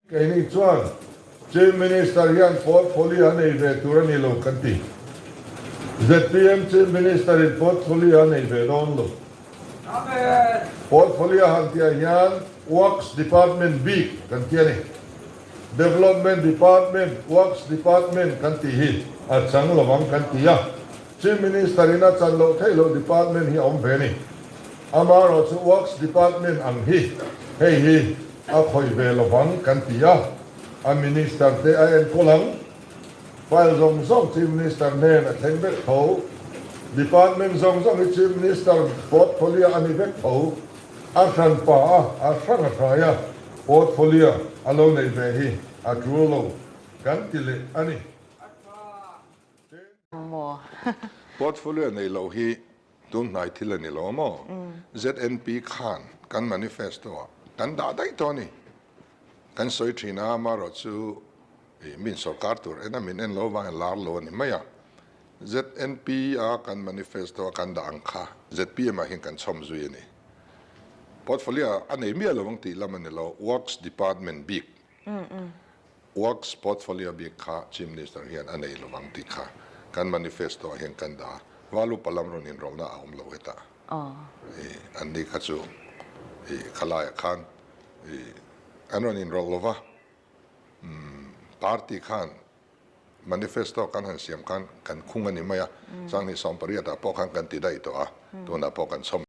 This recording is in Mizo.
Keini chuan Chief Minister hian portfolio a nei ve tur a ni lo kan ti. Zpm Chief Minister in portfolio a nei ve dawn lo. Portfolio han tihah hian Works Department bik kan ti a ni. Development Department, Works Department kan tih hi a chang lovang kan ti a. Chief Minister in a chan loh theih loh department hi a awm ve a ni. Amaherawhchu Works Department ang hi hei hi a khawih ve lovang kan ti a, a Minister te a enkawl ang. File zawng zawng Chief Minister hnen a thleng vek tho. Department zawng zawng hi Chief Minister portfolio a ni vek tho. A hran pa a, a hrang a hrai a, portfolio a lo neih ve hi a tul lo kan ti leh a ni. Maw? Portfolio neih loh hi tun hnai thil a ni lo maw? ZNP khan kan manifesto ah kan dah daih tawh a ni. Kan sawi thin a, amaherawh chu min sorkar tur en a min en lo vangin lar lo a ni mai a. ZNP a kan manifesto a kan dah ang kha zpm ah hian kan chhawm zui a ni. Portfolio a nei miah lo ang tih lam a ni lo, Works Department bik Works portfolio bik kha Chief Minister hian a nei lovang tih kha kan manifesto ah hian kan dah a, Val upa lam rawn inrawlhna a awm lo hetah. I an ni kha chu i khalaiah khan i an rawn inrawlh lova, party khan manifesto kan han siam khan kan khung a ni mai a, Sanghnih 18 ah pawh khan kan ti daih tawh a, tunah pawh kan chhawm.